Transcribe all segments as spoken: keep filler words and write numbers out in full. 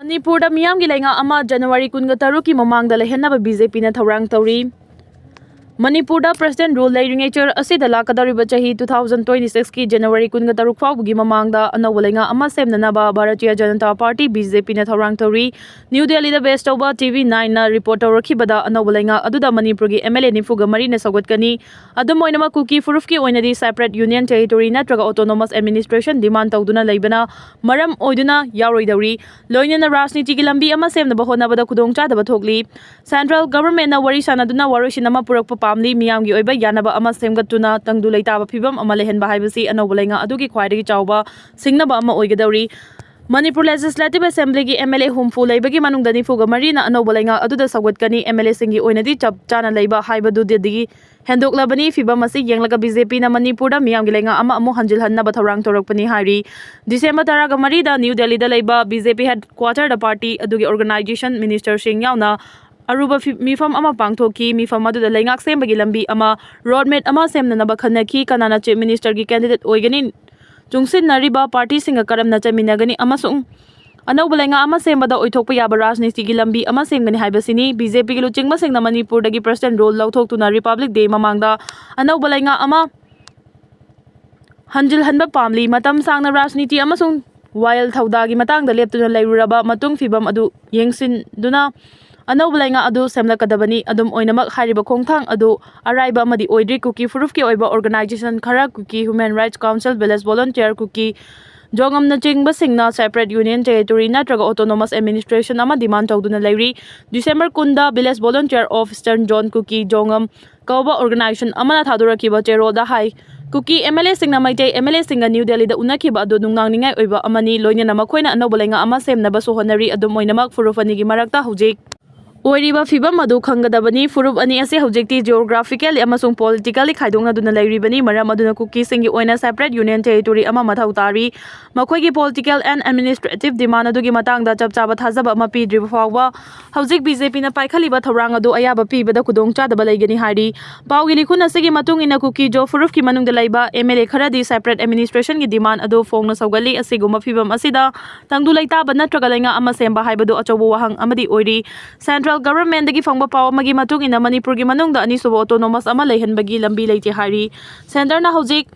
ꯃꯅꯤꯄꯨꯔꯗ ꯃꯤꯌꯥꯝꯒꯤ ꯂꯩꯉꯥꯛ ꯑꯃ ꯖꯅꯋꯥꯔꯤ ꯀꯨꯟꯒ ꯇꯔꯨꯛꯀꯤ ꯃꯃꯥꯡꯗ ꯂꯩꯍꯟꯅꯕ ꯕꯤ ꯖꯦ ꯄꯤꯅ ꯊꯧꯔꯥꯡ ꯇꯧꯔꯤ꯫ ꯃꯅꯤꯄꯨꯔꯗ ꯄ꯭ꯔꯦꯁꯤꯗꯦꯟꯠ ꯔꯨꯜ ꯂꯩꯔꯤꯉꯩ ꯆꯌꯣꯜ ꯑꯁꯤꯗ ꯂꯥꯛꯀꯗꯧꯔꯤꯕ ꯆꯍꯤ two thousand twenty six ꯀꯤ ꯖꯅꯋꯥꯔꯤ ꯀꯨꯟꯒ ꯇꯔꯨꯛ ꯐꯥꯎꯕꯒꯤ ꯃꯃꯥꯡꯗ ꯑꯅꯧꯕ ꯂꯩꯉꯥꯛ ꯑꯃ ꯁꯦꯝꯅꯅꯕ Bharatiya Janata party, B J ꯄꯤꯅ ꯊꯧꯔꯥꯡ ꯇꯧꯔꯤ꯫ ꯅ꯭ꯌꯨ ꯗꯦꯜꯂꯤꯗ ꯕꯦꯖ ꯇꯧꯕ ꯇꯤ ꯚꯤ ꯅꯥꯏꯟꯅ ꯔꯤꯄꯣꯔꯠ ꯇꯧꯔꯛꯈꯤꯕꯗ, ꯑꯅꯧꯕ ꯂꯩꯉꯥꯛ ꯑꯗꯨꯗ ꯃꯅꯤꯄꯨꯔꯒꯤ ꯑꯦꯝ ꯑꯦꯜ ꯑꯦ ꯅꯤꯐꯨꯒ ꯃꯔꯤꯅ ꯁꯧꯒꯠꯀꯅꯤ꯫ ꯑꯗꯨꯝ ꯑꯣꯏꯅꯃꯛ, ꯀꯨꯀꯤ ꯐꯨꯔꯨꯞꯀꯤ ꯑꯣꯏꯅꯗꯤ separate union territory ꯅꯠꯇ꯭ꯔꯒ autonomous administration demand ꯇꯧꯗꯨꯅ ꯂꯩꯕꯅ ꯃꯔꯝ ꯑꯣꯏꯗꯨꯅ ꯌꯥꯎꯔꯣꯏꯗꯧꯔꯤ꯫ ꯂꯣꯏꯅꯅ ꯔꯥꯖꯅꯤꯇꯤꯒꯤ ꯂꯝꯕꯤ ꯑꯃ ꯁꯦꯝꯅꯕ ꯍꯣꯠꯅꯕꯗ ꯈꯨꯗꯣꯡꯆꯥꯗꯕ ꯊꯣꯛꯂꯤ꯫ Central Government ꯅ ꯋꯥꯔꯤ ꯁꯥꯅꯗꯨꯅ ꯋꯥꯔꯣꯏꯁꯤꯟ ꯑꯃ ꯄꯨꯔꯛꯄ ꯄꯥꯝꯂꯤ꯫ ꯃꯤꯌꯥꯝꯒꯤ ꯑꯣꯏꯕ ꯌꯥꯅꯕ ꯑꯃ ꯁꯦꯝꯒꯠꯇꯨꯅ ꯇꯪꯗꯨ ꯂꯩꯇꯥꯕ ꯐꯤꯚꯝ ꯑꯃ ꯂꯩꯍꯟꯕ ꯍꯥꯏꯕꯁꯤ ꯑꯅꯧꯕ ꯂꯩꯉꯥꯛ ꯑꯗꯨꯒꯤ ꯈ꯭ꯋꯥꯏꯗꯒꯤ ꯆꯥꯎꯕ ꯁꯤꯡꯅꯕ ꯑꯃ ꯑꯣꯏꯒꯗꯧꯔꯤ꯫ ꯃꯅꯤꯄꯨꯔ Legislative Assembly ꯒꯤ ꯑꯦꯝ ꯑꯦꯜ ꯑꯦ ꯍꯨꯝꯐꯨ ꯂꯩꯕꯒꯤ ꯃꯅꯨꯡꯗ ꯅꯤꯐꯨꯒ ꯃꯔꯤꯅ ꯑꯅꯧꯕ ꯂꯩꯉꯥꯛ ꯑꯗꯨꯗ ꯁꯧꯒꯠꯀꯅꯤ꯫ ꯑꯦꯝ ꯑꯦꯜ ꯑꯦꯁꯤꯡꯒꯤ ꯑꯣꯏꯅꯗꯤ ꯆꯞ ꯆꯥꯅ ꯂꯩꯕ ꯍꯥꯏꯕꯗꯨꯗꯒꯤ ꯍꯦꯟꯗꯣꯛꯂꯕꯅꯤ꯫ ꯐꯤꯚꯝ ꯑꯁꯤ ꯌꯦꯡꯂꯒ ꯕꯤ ꯖꯦ ꯄꯤꯅ ꯃꯅꯤꯄꯨꯔꯗ ꯃꯤꯌꯥꯝꯒꯤ ꯂꯩꯉꯥꯛ ꯑꯃ ꯑꯃꯨꯛ ꯍꯟꯖꯤꯜꯍꯟꯅꯕ ꯊꯧꯔꯥꯡ ꯇꯧꯔꯛꯄꯅꯤ ꯍꯥꯏꯔꯤ꯫ ꯗꯤꯁꯦꯝꯕꯔ ꯇꯔꯥꯒ ꯃꯔꯤꯗ ꯅ꯭ꯌꯨ ꯗꯦꯜꯂꯤꯗ ꯂꯩꯕ ꯕꯤ ꯖꯦ ꯄꯤ headquarter ꯗ ꯄꯥꯔꯇꯤ ꯑꯗꯨꯒꯤ organization minister ꯁꯤꯡ ꯌꯥꯎꯅ ꯑꯔꯨꯕ ꯐꯤ-, ꯃꯤꯐꯝ ꯑꯃ ꯄꯥꯡꯊꯣꯛꯈꯤ꯫ ꯃꯤꯐꯝ ꯑꯗꯨꯗ ꯂꯩꯉꯥꯛ ꯁꯦꯝꯕꯒꯤ ꯂꯝꯕꯤ ꯑꯃ, road map ꯑꯃ ꯁꯦꯝꯅꯅꯕ ꯈꯟꯅꯈꯤ꯫ ꯀꯅꯥꯅ Chief Minister ꯒꯤ candidate ꯑꯣꯏꯒꯅꯤ, ꯆꯨꯡꯁꯤꯟꯅꯔꯤꯕ ꯄꯥꯔꯇꯤꯁꯤꯡꯒ ꯀꯔꯝꯅ ꯆꯠꯃꯤꯟꯅꯒꯅꯤ ꯑꯃꯁꯨꯡ ꯑꯅꯧꯕ ꯂꯩꯉꯥꯛ ꯑꯃ ꯁꯦꯝꯕꯗ ꯑꯣꯏꯊꯣꯛꯄ ꯌꯥꯕ ꯔꯥꯖꯅꯤꯇꯤꯒꯤ ꯂꯝꯕꯤ ꯑꯃ ꯁꯦꯝꯒꯅꯤ ꯍꯥꯏꯕꯁꯤꯅꯤ꯫ ꯕꯤ ꯖꯦ ꯄꯤꯒꯤ ꯂꯨꯆꯤꯡꯕꯁꯤꯡꯅ ꯃꯅꯤꯄꯨꯔꯗꯒꯤ President Rule ꯂꯧꯊꯣꯛꯇꯨꯅ Republic Day ꯃꯃꯥꯡꯗ ꯑꯅꯧꯕ ꯂꯩꯉꯥꯛ ꯑꯃ ꯍꯟꯖꯤꯜꯍꯟꯕ ꯄꯥꯝꯂꯤ꯫ ꯃꯇꯝ ꯁꯥꯡꯅ ꯔꯥꯖꯅꯤꯇꯤ ꯑꯃꯁꯨꯡ ꯋꯥꯌꯦꯜ ꯊꯧꯗꯥꯒꯤ ꯃꯇꯥꯡꯗ ꯂꯦꯞꯇꯨꯅ ꯂꯩꯔꯨꯔꯕ ꯃꯇꯨꯡ, ꯐꯤꯚꯝ ꯑꯗꯨ ꯌꯦꯡꯁꯤꯟꯗꯨꯅ ꯑꯅꯧꯕ ꯂꯩꯉꯥꯛ ꯑꯗꯨ ꯁꯦꯝꯂꯛꯀꯗꯕꯅꯤ꯫ ꯑꯗꯨꯝ ꯑꯣꯏꯅꯃꯛ, ꯍꯥꯏꯔꯤꯕ ꯈꯣꯡꯊꯥꯡ ꯑꯗꯨ ꯑꯔꯥꯏꯕ ꯑꯃꯗꯤ ꯑꯣꯏꯗ꯭ꯔꯤ꯫ ꯀꯨꯀꯤ ꯐꯨꯔꯨꯞꯀꯤ ꯑꯣꯏꯕ organization ꯈꯔ, Kuki Human Rights Council, Village Volunteer, Kuki Jongam ꯅꯆꯤꯡꯕꯁꯤꯡꯅ separate union territory ꯅꯠꯇ꯭ꯔꯒ autonomous administration ꯑꯃ demand ꯇꯧꯗꯨꯅ ꯂꯩꯔꯤ꯫ ꯗꯤꯁꯦꯝꯕꯔ ꯀꯨꯟꯗ Village Volunteer of Eastern Zone Kuki Jongam ꯀꯧꯕ organization ꯑꯃꯅ ꯊꯥꯗꯣꯔꯛꯈꯤꯕ ꯆꯦꯔꯣꯜꯗ ꯍꯥꯏ, ꯀꯨꯀꯤ ꯑꯦꯝ ꯑꯦꯜ ꯑꯦꯁꯤꯡꯅ ꯃꯩꯇꯩ ꯑꯦꯝ ꯑꯦꯜ ꯑꯦꯁꯤꯡꯒ ꯅ꯭ꯌꯨ ꯗꯦꯜꯂꯤꯗ ꯎꯅꯈꯤꯕ ꯑꯗꯨ ꯅꯨꯡꯅꯥꯡꯅꯤꯡꯉꯥꯏ ꯑꯣꯏꯕ ꯑꯃꯅꯤ꯫ ꯂꯣꯏꯅꯅ ꯃꯈꯣꯏꯅ ꯑꯅꯧꯕ ꯂꯩꯉꯥꯛ ꯑꯃ ꯁꯦꯝꯅꯕꯁꯨ ꯍꯣꯠꯅꯔꯤ꯫ ꯑꯗꯨꯝ ꯑꯣꯏꯅꯃꯛ, ꯐꯨꯔꯨꯞ ꯑꯅꯤꯒꯤ ꯃꯔꯛꯇ ꯍꯧꯖꯤꯛ ꯑꯣꯏꯔꯤꯕ ꯐꯤꯕꯝ ꯑꯗꯨ ꯈꯪꯒꯗꯕꯅꯤ꯫ ꯐꯨꯔꯨꯞ ꯑꯅꯤ ꯑꯁꯤ ꯍꯧꯖꯤꯛꯇꯤ geographically ꯑꯃꯁꯨꯡ politically ꯈꯥꯏꯗꯣꯛꯅꯗꯨꯅ ꯂꯩꯔꯤꯕꯅꯤ꯫ ꯃꯔꯝ ꯑꯗꯨꯅ ꯀꯨꯀꯤꯁꯤꯡꯒꯤ ꯑꯣꯏꯅ separate union territory ꯑꯃ ꯃꯊꯧ ꯇꯥꯔꯤ꯫ ꯃꯈꯣꯏꯒꯤ political and administrative demand ꯑꯗꯨꯒꯤ ꯃꯇꯥꯡꯗ ꯆꯞ ꯆꯥꯕ ꯊꯥꯖꯕ ꯑꯃ ꯄꯤꯗ꯭ꯔꯤꯕ ꯐꯥꯎꯕ ꯍꯧꯖꯤꯛ BJPꯅ ꯄꯥꯏꯈꯠꯂꯤꯕ ꯊꯧꯔꯥꯡ ꯑꯗꯨ ꯑꯌꯥꯕ ꯄꯤꯕꯗ ꯈꯨꯗꯣꯡꯆꯥꯗꯕ ꯂꯩꯒꯅꯤ ꯍꯥꯏꯔꯤ꯫ ꯄꯥꯎꯒꯤ ꯂꯤꯈꯨꯟ ꯑꯁꯤꯒꯤ ꯃꯇꯨꯡ ꯏꯟꯅ, ꯀꯨꯀꯤ-ꯖꯣ ꯐꯨꯔꯨꯞꯀꯤ ꯃꯅꯨꯡꯗ ꯂꯩꯕ MLA ꯈꯔꯗꯤ separate administrationꯒꯤ demand ꯑꯗꯨ ꯐꯣꯡꯅ ꯁꯧꯒꯠꯂꯤ꯫ ꯑꯁꯤꯒꯨꯝꯕ ꯐꯤꯕꯝ ꯑꯁꯤꯗ ꯇꯪꯗꯨ ꯂꯩꯇꯥꯕ ꯅꯠꯇ꯭ꯔꯒ ꯂꯩꯉꯥꯛ ꯑꯃ ꯁꯦꯝꯕ ꯍꯥꯏꯕꯗꯨ ꯑꯆꯧꯕ ꯋꯥꯍꯪ ꯑꯃꯗꯤ ꯑꯣꯏꯔꯤ꯫ Central governmentꯗꯒꯤ ꯐꯪꯕ ꯄꯥꯎ ꯑꯃꯒꯤ ꯃꯇꯨꯡ ꯏꯟꯅ, ꯃꯅꯤꯄꯨꯔꯒꯤ ꯃꯅꯨꯡꯗ ꯑꯅꯤꯁꯨꯕ autonomous ꯑꯃ ꯂꯩꯍꯟꯕꯒꯤ ꯂꯝꯕꯤ ꯂꯩꯇꯦ ꯍꯥꯏꯔꯤ꯫ Centreꯅ ꯍꯧꯖꯤꯛ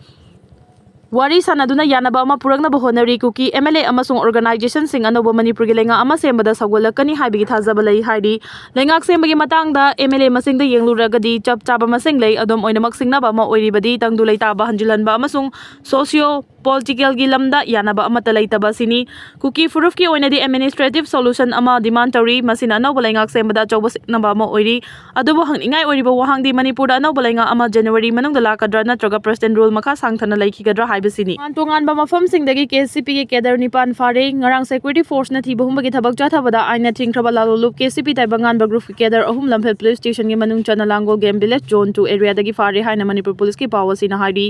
ꯋꯥꯔꯤ ꯁꯥꯅꯗꯨꯅ ꯌꯥꯅꯕ ꯑꯃ ꯄꯨꯔꯛꯅꯕ ꯍꯣꯠꯅꯔꯤ꯫ ꯀꯨꯀꯤ MLA ꯑꯃꯁꯨꯡ organizationꯁꯤꯡ ꯑꯅꯧꯕ ꯃꯅꯤꯄꯨꯔꯒꯤ ꯂꯩꯉꯥꯛ ꯑꯃ ꯁꯦꯝꯕꯗ ꯁꯧꯒꯠꯂꯛꯀꯅꯤ ꯍꯥꯏꯕꯒꯤ ꯊꯥꯖꯕ ꯂꯩ ꯍꯥꯏꯔꯤ꯫ ꯂꯩꯉꯥꯛ ꯁꯦꯝꯕꯒꯤ ꯃꯇꯥꯡꯗ MLA ꯃꯁꯤꯡꯗ ꯌꯦꯡꯂꯨꯔꯒꯗꯤ ꯆꯞ ꯆꯥꯕ ꯃꯁꯤꯡ ꯂꯩ꯫ ꯑꯗꯨꯝ ꯑꯣꯏꯅꯃꯛ ꯁꯤꯡꯅꯕ ꯑꯃ ꯑꯣꯏꯔꯤꯕꯗꯤ ꯇꯪꯗꯨ ꯂꯩꯇꯥꯕ ꯍꯟꯖꯤꯜꯍꯟꯕ ꯑꯃꯁꯨꯡ socio politicalꯒꯤ ꯂꯝꯗ ꯌꯥꯅꯕ ꯑꯃꯠꯇ ꯂꯩꯇꯕ ꯑꯁꯤꯅꯤ꯫ ꯀꯨꯀꯤ ꯐꯨꯔꯨꯞꯀꯤ ꯑꯣꯏꯅꯗꯤ administrative solution ꯑꯃ demand ꯇꯧꯔꯤ꯫ ꯃꯁꯤꯅ ꯑꯅꯧꯕ ꯂꯩꯉꯥꯛ ꯁꯦꯝꯕꯗ ꯑꯆꯧꯕ ꯁꯤꯡꯅꯕ ꯑꯃ ꯑꯣꯏꯔꯤ꯫ ꯑꯗꯨꯕꯨ ꯍꯪꯅꯤꯡꯉꯥꯏ ꯑꯣꯏꯔꯤꯕ ꯋꯥꯍꯪꯗꯤ ꯃꯅꯤꯄꯨꯔꯗ ꯑꯅꯧꯕ ꯂꯩꯉꯥꯛ ꯑꯃ January ꯃꯅꯨꯡꯗ ꯂꯥꯛꯀꯗ꯭ꯔꯥ ꯅꯠꯇ꯭ꯔꯒ President Rule ꯃꯈꯥ ꯁꯥꯡꯊꯅ ꯂꯩꯈꯤꯒꯗ꯭ꯔꯥ ꯍꯥꯏꯕꯁꯤꯅꯤ꯫ ꯇꯣꯉꯥꯟ ꯇꯣꯉꯥꯟꯕ ꯃꯐꯝꯁꯤꯡꯗꯒꯤ KCPꯒꯤ cadre ꯅꯤꯄꯥꯟ ꯐꯥꯔꯦ꯫ ꯉꯔꯥꯡ security forceꯅ ꯊꯤꯕ ꯍꯨꯝꯕꯒꯤ ꯊꯕꯛ ꯆꯠꯊꯕꯗ ꯑꯥꯏꯟꯅ ꯊꯤꯡꯈ꯭ꯔꯕ ꯂꯥꯂꯣꯂꯨꯞ KCP ꯇꯥꯏꯕꯪꯉꯥꯟꯕ groupꯀꯤ cadre ꯑꯍꯨꯝ ꯂꯝꯐꯦꯜ police stationꯒꯤ ꯃꯅꯨꯡ ꯆꯟꯅ ꯂꯥꯡꯒꯣꯜ game village zone two areaꯗꯒꯤ ꯐꯥꯔꯦ ꯍꯥꯏꯅ ꯃꯅꯤꯄꯨꯔ policeꯀꯤ ꯄꯥꯎ ꯑꯁꯤꯅ ꯍꯥꯏꯔꯤ꯫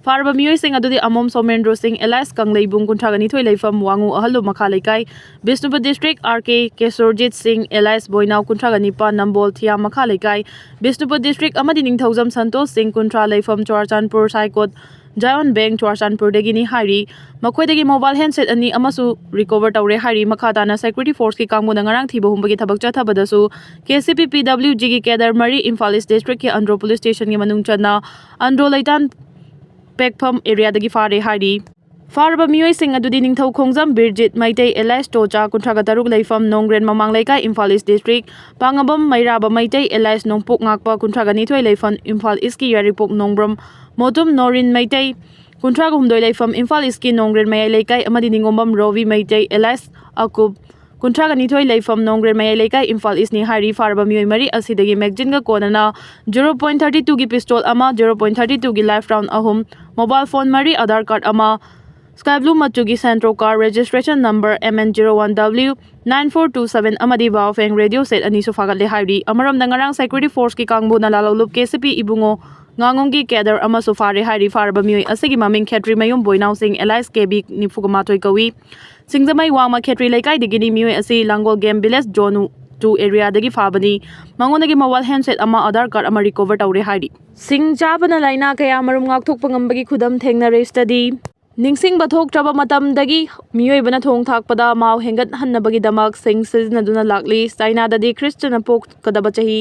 ꯐꯥꯔꯕ ꯃꯤꯑꯣꯏꯁꯤꯡ ꯑꯗꯨꯗꯤ ꯑꯃꯣꯝ ꯁꯣꯃꯦꯟꯗ꯭ꯔꯣ ꯁꯤꯡ alias ꯀꯪꯂꯩꯕꯨꯡ, ꯀꯨꯟꯊ꯭ꯔꯥꯒ ꯅꯤꯊꯣꯏ ꯂꯩꯐꯝ ꯋꯥꯉꯨ ꯑꯍꯜꯂꯨꯞ ꯃꯈꯥ ꯂꯩꯀꯥꯏ, Bishnupur district, R K Kesorjit ꯁꯤꯡ alias ꯕꯣꯏꯅꯥꯎ, ꯀꯨꯟꯊ꯭ꯔꯥꯒ ꯅꯤꯄꯥꯟ ꯅꯝꯕꯣꯜ ꯊꯤꯌꯥꯝ ꯃꯈꯥ ꯂꯩꯀꯥꯏ, ꯕꯤꯁꯅꯨꯄꯨꯔ district, ꯑꯃꯗꯤ ꯅꯤꯡꯊꯧꯖꯝ ꯁꯟꯇꯣꯁ ꯁꯤꯡ, ꯀꯨꯟꯊ꯭ꯔꯥ ꯂꯩꯐꯝ ꯆꯨꯔꯥꯆꯥꯟꯄꯨꯔ ꯁꯥꯏꯀꯣꯠ ꯖꯥꯌꯣꯟ ꯕꯦꯡ ꯆꯨꯔꯥꯆꯥꯟꯄꯨꯔꯗꯒꯤꯅꯤ ꯍꯥꯏꯔꯤ꯫ ꯃꯈꯣꯏꯗꯒꯤ mobile handset ꯑꯅꯤ ꯑꯃꯁꯨ recover ꯇꯧꯔꯦ ꯍꯥꯏꯔꯤ꯫ ꯃꯈꯥ ꯇꯥꯅ security forceꯀꯤ ꯀꯥꯡꯕꯨꯅ ꯉꯔꯥꯡ ꯊꯤꯕ ꯍꯨꯝꯕꯒꯤ ꯊꯕꯛ ꯆꯠꯊꯕꯗꯁꯨ KCP PWGꯒꯤ cadre ꯃꯔꯤ ꯏꯝꯐꯥꯜ East districtꯀꯤ ꯑꯟꯗ꯭ꯔꯣ police stationꯒꯤ ꯃꯅꯨꯡ ꯆꯟꯅ ꯑꯟꯗ꯭ꯔꯣ ꯂꯩꯇꯥꯟ ꯄꯦꯛꯐꯝ areaꯗꯒꯤ ꯐꯥꯔꯦ ꯍꯥꯏꯔꯤ꯫ ꯐꯥꯔꯕ ꯃꯤꯑꯣꯏꯁꯤꯡ ꯑꯗꯨꯗꯤ ꯅꯤꯡꯊꯧ ꯈꯣꯡꯖꯝ ꯕꯤꯔꯖꯤꯠ ꯃꯩꯇꯩ alias ꯇꯣꯆꯥ, ꯀꯨꯟꯊ꯭ꯔꯥꯒ ꯇꯔꯨꯛ ꯂꯩꯐꯝ ꯅꯣꯡꯒ꯭ꯔꯦꯟ ꯃꯃꯥꯡ ꯂꯩꯀꯥꯏ, Imphal East district, ꯄꯥꯉꯝꯕꯝ ꯃꯩꯔꯥꯕ Meitei alias ꯅꯣꯡꯄꯣꯛ ꯉꯥꯛꯄ, ꯀꯨꯟꯊ꯭ꯔꯥꯒ ꯅꯤꯊꯣꯏ ꯂꯩꯐꯝ ꯏꯝꯐꯥꯜ Eastꯀꯤ ꯌꯥꯏꯔꯤꯄꯣꯛ ꯅꯣꯡꯕ꯭ꯔꯝ ꯃꯣꯇꯨꯝ ꯅꯣꯔꯤꯟ ꯃꯩꯇꯩ, ꯀꯨꯟꯊ꯭ꯔꯥꯒ ꯍꯨꯝꯗꯣꯏ ꯂꯩꯐꯝ ꯏꯝꯐꯥꯜ Eastꯀꯤ ꯅꯣꯡꯒ꯭ꯔꯦꯟ ꯃꯌꯥꯏ ꯂꯩꯀꯥꯏ, ꯑꯃꯗꯤ ꯅꯤꯉꯣꯝꯕꯝ ꯔꯣꯕꯤ ꯃꯩꯇꯩ alias ꯑꯀꯨꯞ, ꯀꯨꯟꯊ꯭ꯔꯥꯒ ꯅꯤꯊꯣꯏ ꯂꯩꯐꯝ ꯅꯣꯡꯒ꯭ꯔꯦꯟ ꯃꯌꯥꯏ ꯂꯩꯀꯥꯏ, ꯏꯝꯐꯥꯜ Eastꯅꯤ ꯍꯥꯏꯔꯤ꯫ ꯐꯥꯔꯕ ꯃꯤꯑꯣꯏ ꯃꯔꯤ ꯑꯁꯤꯗꯒꯤ magazineꯒ ꯀꯣꯟꯅꯅ zero point thirty twoꯒꯤ pistol ꯑꯃ, zero point thirty twoꯒꯤ live round ꯑꯍꯨꯝ, mobile phone ꯃꯔꯤ, Aadhaar card ꯑꯃ, Sky blue ꯃꯆꯨꯒꯤ Santro car registration number M N zero one W nine four two seven ꯑꯃꯗꯤ Baofeng radio set ꯑꯅꯤꯁꯨ ꯐꯥꯒꯠꯂꯦ ꯍꯥꯏꯔꯤ꯫ ꯑꯃꯔꯣꯝꯗ ꯉꯔꯥꯡ security forceꯀꯤ ꯀꯥꯡꯕꯨꯅ ꯂꯥꯂꯧꯂꯨꯞ KCP ꯏꯕꯨꯡꯉꯣ ꯉꯥꯉꯣꯝꯒꯤ cadre ꯑꯃꯁꯨ ꯐꯥꯔꯦ ꯍꯥꯏꯔꯤ꯫ ꯐꯥꯔꯕ ꯃꯤꯑꯣꯏ ꯑꯁꯤꯒꯤ ꯃꯃꯤꯡ ꯈꯦꯇ꯭ꯔꯤ ꯃꯌꯨꯝ ꯕꯣꯏꯅꯥꯎ ꯁꯤꯡ alias KB ꯅꯤꯐꯨꯒ ꯃꯥꯊꯣꯏ ꯀꯧꯏ꯫ ꯁꯤꯡꯖꯃꯩ ꯋꯥꯡꯃ ꯈꯦꯇ꯭ꯔꯤ ꯂꯩꯀꯥꯏꯗꯒꯤꯅꯤ꯫ ꯃꯤꯑꯣꯏ ꯑꯁꯤ ꯂꯥꯡꯒꯣꯜ game village zone two areaꯗꯒꯤ ꯐꯥꯕꯅꯤ꯫ ꯃꯉꯣꯟꯗꯒꯤ mobile handset ꯑꯃ, Aadhaar card ꯑꯃ recover ꯇꯧꯔꯦ ꯍꯥꯏꯔꯤ꯫ ꯁꯤꯡ ꯆꯥꯕꯅ ꯂꯥꯏꯅꯥ ꯀꯌꯥ ꯃꯔꯨꯝ ꯉꯥꯛꯊꯣꯛꯄ ꯉꯝꯕꯒꯤ ꯈꯨꯗꯝ ꯊꯦꯡꯅꯔꯦ study꯫ ꯅꯤꯡꯁꯤꯡꯕ ꯊꯣꯛꯇ꯭ꯔꯕ ꯃꯇꯝꯗꯒꯤ ꯃꯤꯑꯣꯏꯕꯅ ꯊꯣꯡ ꯊꯥꯛꯄꯗ ꯃꯍꯥꯎ ꯍꯦꯟꯒꯠꯍꯟꯅꯕꯒꯤꯗꯃꯛ ꯁꯤꯡ ꯁꯤꯖꯤꯟꯅꯗꯨꯅ ꯂꯥꯛꯂꯤ꯫ ꯆꯥꯏꯅꯥꯗꯗꯤ ꯈ꯭ꯔꯤꯁꯇꯅ ꯄꯣꯛꯀꯗꯕ ꯆꯍꯤ